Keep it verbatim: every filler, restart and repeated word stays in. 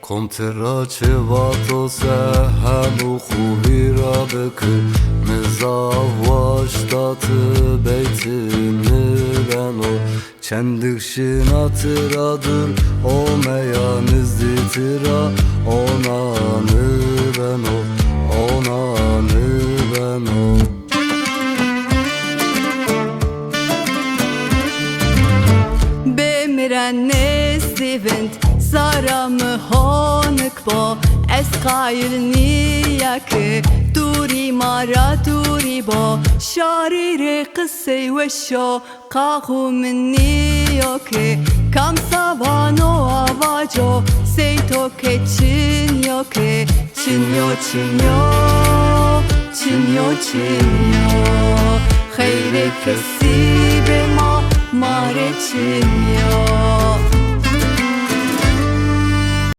Kom ti ra çi vato se heno xo vîra biki, mi zaf waşta ti beytini beno. Çendik şina ti ra dur omeya nizdî ti ra, onani beno, onani beno. Bê mi ra nêzdî vind, zara mi honik bo. Ez qayil nîya ke dûrî ma ra dûrî bo. Şarî rê qisey weş o, qaxû mi nîyo ke kam sa vano a vaco, sey to ke çin yo ke. Çin yo, çin yo, çin yo, çin yo. Xeyrê kesî bê ma, ma rê çin yo.